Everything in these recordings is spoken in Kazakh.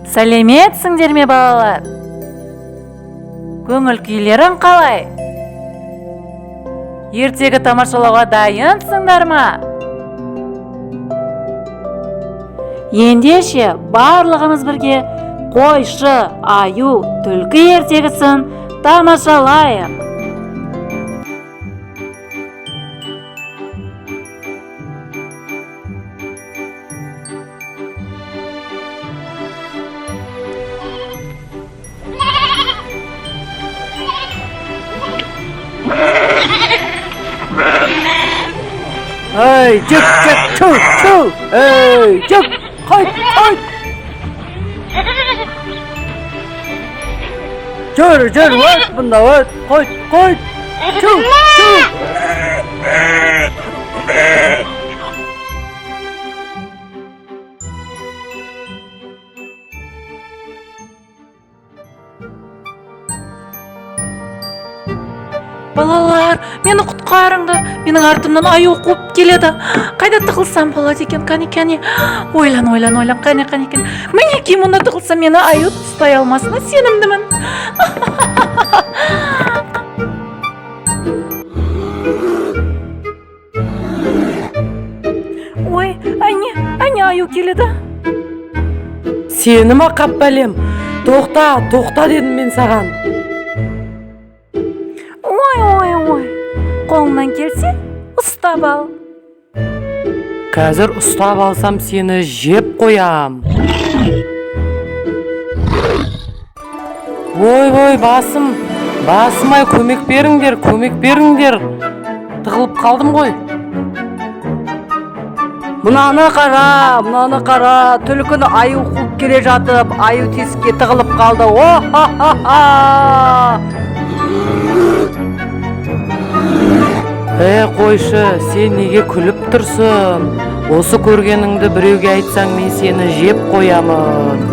Сәлеметсіңдер ме, балалар? Көңіл күйлерің қалай? Ертегі тамашалауға дайынсыңдар ма? Ендеше барлығымыз бірге Қойшы, аю, түлкі ертегісін тамашалайық. Ей, жүк, жүк, чу, чу! Ей, жүк, қайт, қайт! Жүр, жүр, өт, бұнда өт, қойт, қойт! Чу, чу! Балалар, мені құтқарыңдар, менің артымнан аю қуып келеді. Қайда тығылсам болады екен? Қане, қане, ойлан, ойлан, ойлан, қане, қане екен? Мінекей, мұнда тығылсам, мені аю ұстай алмасына сенімдімін. Ой, әне, әне, аю келеді. Сені ма, қап бәлем! Тоқта, тоқта дедім мен саған! Ой, ой, ой, қолыңнан келсе, ұстап ал. Қазір ұстап алсам, сені жеп қоям. Ой, ой, басым, басым ай, көмек беріңдер, көмек беріңдер, тығылып қалдым ғой. Мынаны қара, мынаны қара, түлкіні аю қуып келе жатып, аю тесікке тығылып қалды. О, ха, ха, ха! Е, қойшы, сен неге күліп тұрсың? Осы көргеніңді біреуге айтсаң, мен сені жеп қоямын.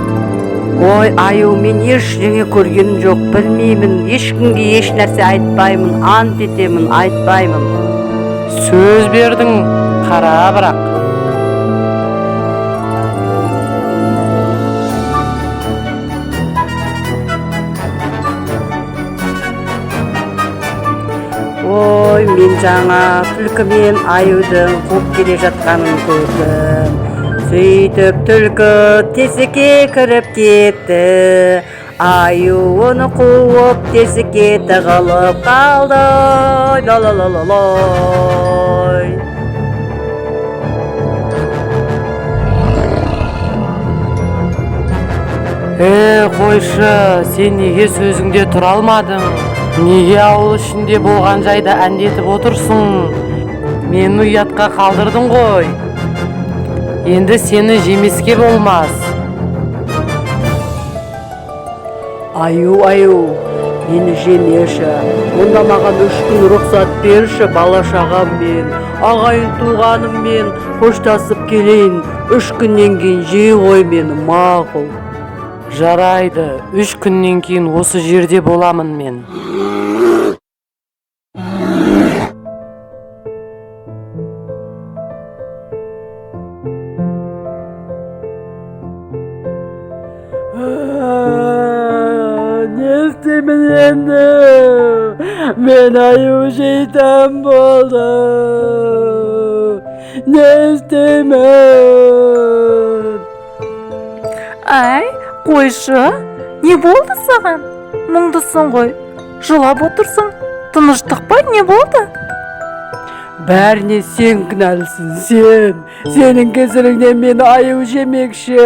Ой, аю, мен ештеңе көргенім жоқ, білмеймін, ешкімге еш нәрсе айтпаймын, ант етемін, айтпаймын. Сөз бердің, қара бірақ. Ой, мен жаңа түлкі мен аюдың қуып келе жатқанын көрдім. Сөйтіп түлкі тесікке кіріп кетті. Аю оны қуып, тесікке тығылып қалды. ла ла ла ла лай. Е, қойшы, сен неге сөзіңде тұра алмадың? Неге ауыл ішінде болған жайды әндетіп отырсың? Мені ұятқа қалдырдың ғой. Енді сені жемеске болмас. Аю, аю, мені жемеші. Онда маған 3 күн рұқсат берші, бала шағаммен, ағайын туғаныммен қоштасып келейін. 3 күннен кейін жей ғой мені, мақұл? Жарайды, 3 күннен кейін осы жерде боламын мен. Не істеймін енді? Мен аю жейтін болды. Не істеймін? Ай, қойшы, не болды саған? Мұңдысың ғой, жылап отырсың. Тыныштық па, не болды? Бәріне сен кінәлісің, сен. Сенің кесіріңнен мені аю жемекші.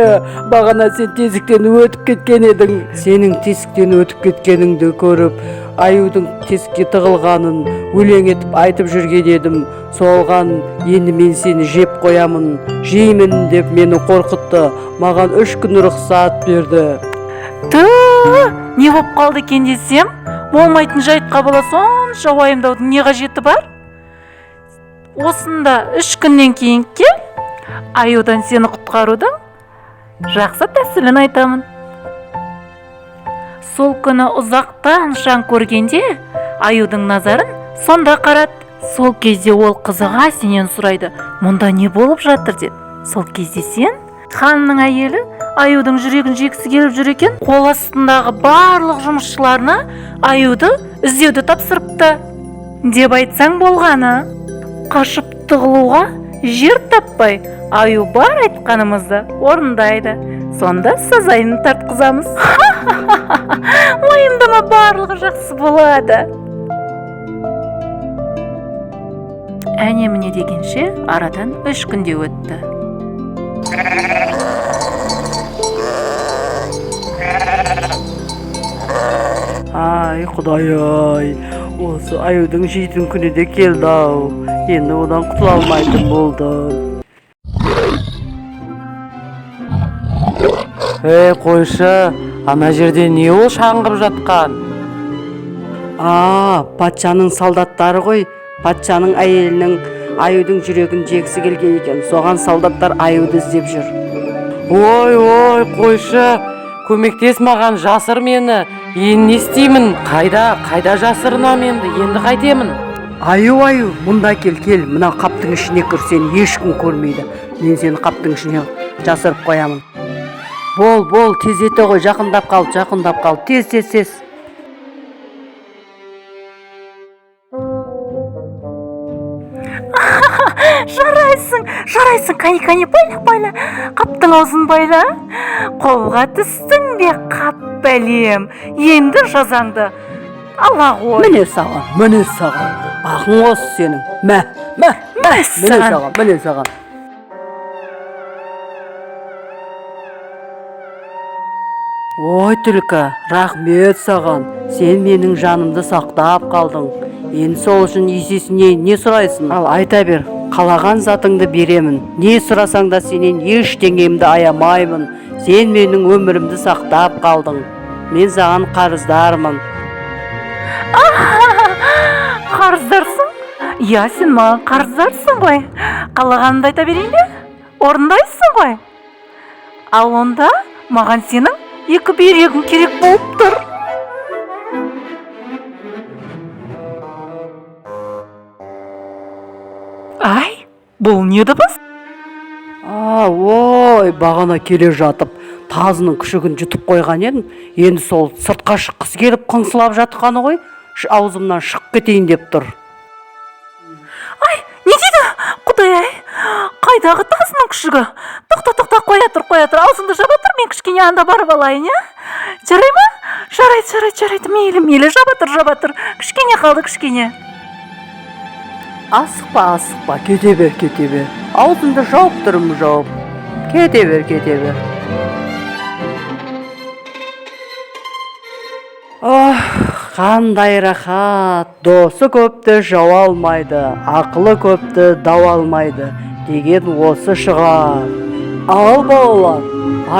Бағана сен тесіктен өтіп кеткен едің. Сенің тесіктен өтіп кеткеніңді көріп, аюдың тесікке тығылғанын өлең етіп айтып жүрген едім. Соған енді мен сені жеп қоямын, жеймін деп мені қорқытты. Маған 3 күн рұқсат берді. Ту, не болып қалды екен десем, болмайтын жайтқа бола сонша уайымдаудың не қажеті бар? Осында 3 күннен кейін кел, аюдан сені құтқарудың жақсы тәсілін айтамын. Сол күні ұзақтан шаң көргенде, аюдың назарын сонда қарат. Сол кезде ол қызыға сенен сұрайды: мұнда не болып жатыр деп. Сол кезде сен: ханның әйелі аюдың жүрегін жегісі келіп жүр екен, қол астындағы барлық жұмысшыларына аюды іздеуді тапсырыпты деп айтсаң болғаны. Қашып тығылуға жер таппай, аю бар айтқанымызды орындайды. Сонда сазайын тартқызамыз. Уайымдама, барлығы жақсы болады. Әне міне дегенше арадан 3 күнде өтті. Ай, құдай ай, осы аюдың жейтін күні де келді ау. Енді одан құтыла алмайтын болдым. Ей, қойшы, ана жерде не ол шаңғып жатқан? А, патшаның солдаттары ғой. Патшаның әйелінің аюдың жүрегін жегісі келген екен. Соған солдаттар аюды іздеп жүр. Ой, ой, қойшы, көмектес маған, жасыр мені. Енді не істеймін? Қайда, қайда жасырынам енді? Енді қайтемін? Аю, аю, мұнда кел, кел, мына қаптың ішіне кір, сені ешкім көрмейді. Мен сені қаптың ішіне жасырып қоямын. Бол, бол, тез ете ғой, жақындап қал, жақындап қал, тез, тез, тез. Жарайсың, жарайсың, қане, қане, байла, байла, қаптың аузын байла. Қолға түстің бе, қап бәлем, енді жазаңды ала ғой. Міне саған, міне саған, ақың осы сенің. Мә, мә, мә, міне Мәссаған. саған, міне саған. Ой, түлкі, рахмет саған. Сен менің жанымды сақтап қалдың. Енді сол үшін есесіне не сұрайсың? Ал айта бер, қалаған затыңды беремін. Не сұрасаң да сенен ештеңемді аямаймын. Сен менің өмірімді сақтап қалдың. Мен саған қарыздармын. Қарыздарсың? Иә, сен маған қарыздарсың ғой. Қалағанымды айта берейін бе? Орындайсың ғой. Ал онда маған сенің 2 бүйрегің керек болып тұр. Ай, бұл не дыбыс? А, ой, бағана келе жатып, тазының күшігін жұтып қойған едім. Енді сол сыртқа шыққысы келіп қыңсылап жатқаны ғой, аузымнан шығып кетейін деп тұр. Ай, не дейді? Құдай ай, қайдағы тазының күшігі? Тоқта, тоқта, қоя тұр, қоя тұр, аузыңды жаба тұр, мен кішкене анда барып алайын, иә? Жарай ма? Жарайды, жарайды, жарайды, мейлі, мейлі, жаба тұр, жаба тұр. Кішкене қалды, кішкене. Асықпа, асықпа, кете бер, кете бер. Аузыңды жауып тұрмын, жауып. Кете бер, кете бер. Ох, қандай рахат. Досы көпті жау алмайды, ақылы көпті дау алмайды деген осы шығар. Ал балалар,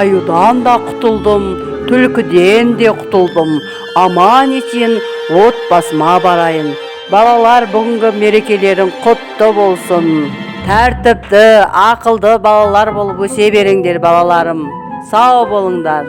аюдан да құтылдым, түлкіден де құтылдым. Аман есен отбасыма барайын. Балалар, бүгінгі мерекелерің құтты болсын. Тәртіпті, ақылды балалар болып өсе беріңдер, балаларым. Сау болыңдар.